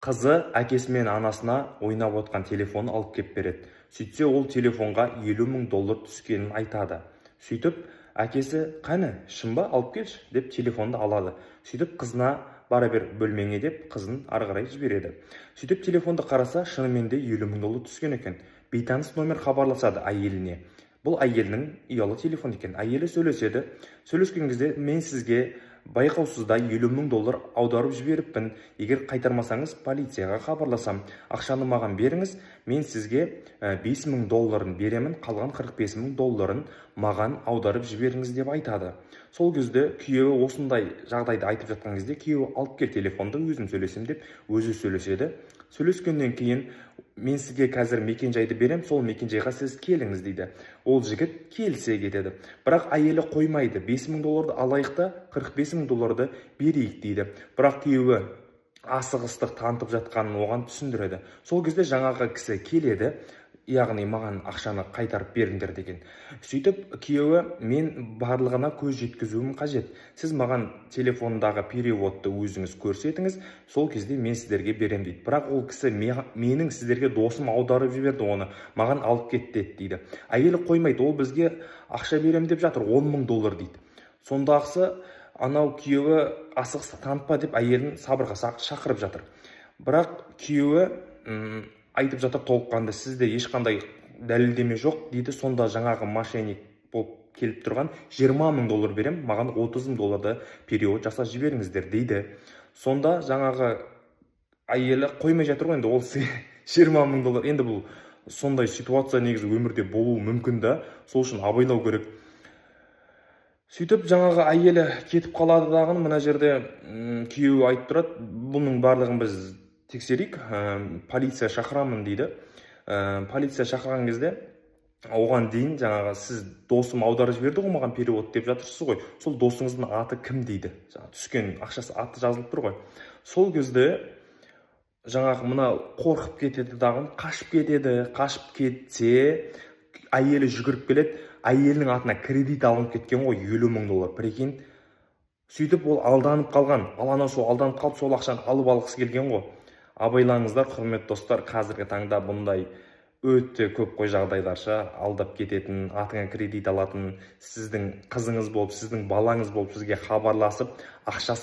Қызы әкесі мен анасына ойнап отқан телефонын алып кеп береді. Сөйтсе, ол телефонға 50 000 доллар түскенін айтады. Сөйтіп әкесі: «Қәні, шын ба, алып келші», – деп телефонды алады. Сөйтіп қызына: «Бара бер бөлмеңе», – деп қызын ары қарай жібереді. Сөйтіп телефонды қараса, шынымен де 50 000 доллар түскен екен. Бейтаныс номер хабарласады әйеліне. Бұл әйелінің ұялы телефон екен. Әйелі сөйлеседі. Сөйлескен кезде: «Мен сізге байқаусызда 50 000 доллар аударып жіберіппін. Егер қайтармасаңыз, полицияға хабарласам. Ақшаны маған беріңіз, мен сізге 5000 долларын беремін, қалған 45 000 долларын маған аударып жіберіңіз», – деп айтады. Сол кезде күйеуі осындай жағдайды айтып жатқан кезде, күйеуі: «Алып кел телефонды, өзім сөйлесемін», – деп өзі сөйлеседі. Сөйлескеннен кейін: «Мен сізге қазір мекенжайды берем, сол мекенжайға сіз келіңіз», – дейді. Ол жігіт келісе кетеді, бірақ әйелі қоймайды: «5000 долларды алайық та, 45 000 долларды берейік», – дейді. Бірақ күйеуі асығыстық танытып жатқанын оған түсіндіреді. Сол кезде жаңағы кісі келеді, яғни «маған ақшаны қайтарып беріңдер» деген. Сөйтіп күйеуі: «Мен барлығына көз жеткізуім қажет, сіз маған телефондағы переводты өзіңіз көрсетіңіз, сол кезде мен сіздерге берем», – дейді. Бірақ ол кісі: «Менің сіздерге досым аударып жіберді, оны маған алып кет деді», – дейді. Әйелі қоймайды: «Ол бізге ақша берем деп жатыр, 10 000 доллар», – дейді. Сондағысы анау күйеуі асығыстық танытпа деп әйелін сабырға шақырып жатыр. Бірақ күйеуі айтып жатыр толыққанды: «Сізде ешқандай дәлелдеме жоқ», – дейді. Сонда жаңағы мошенник болып келіп тұрған: «20 000 доллар берем, маған 30 000 долларды перевод жасап жіберіңіздер», – дейді. Сонда жаңағы әйелі қоймай жатыр ғой енді ол 20 000 доллар. Енді бұл сондай ситуация негізі өмірде болуы мүмкін да, сол үшін абайлау керек. Сөйтіп жаңағы әйелі кетіп қалады дағыны, мына жерде күйеуі айтып тұрады: «Бұның барлығын біз тексерейік, полиция шақырамын», – дейді. Полиция шақырған кезде, оған дейін жаңағы: «Сіз досым аударып жіберді ғой маған перевод деп жатырсыз ғой, сол досыңыздың аты кім?» – дейді. Жаңағы түскен ақшасы аты жазылып тұр ғой. Сол кезде жаңағы мына қорқып кетеді дағыны, қашып кетеді. Қашып кетсе, әйелі жүгіріп келеді. Әйелінің атына кредит алынып кеткен ғой 50 000 доллар, прикинь. Сөйтіп ол алданып қалған. Ал анау сол алданып қалып, сол ақшаны алып алғысы келген ғой. Абайлаңыздар, құрметті достар, қазіргі таңда бұндай өте көп қой жағдайлар ша, алдап кететін, атыңа кредит алатын, сіздің қызыңыз болып, сіздің балаңыз болып сізге хабарласып ақша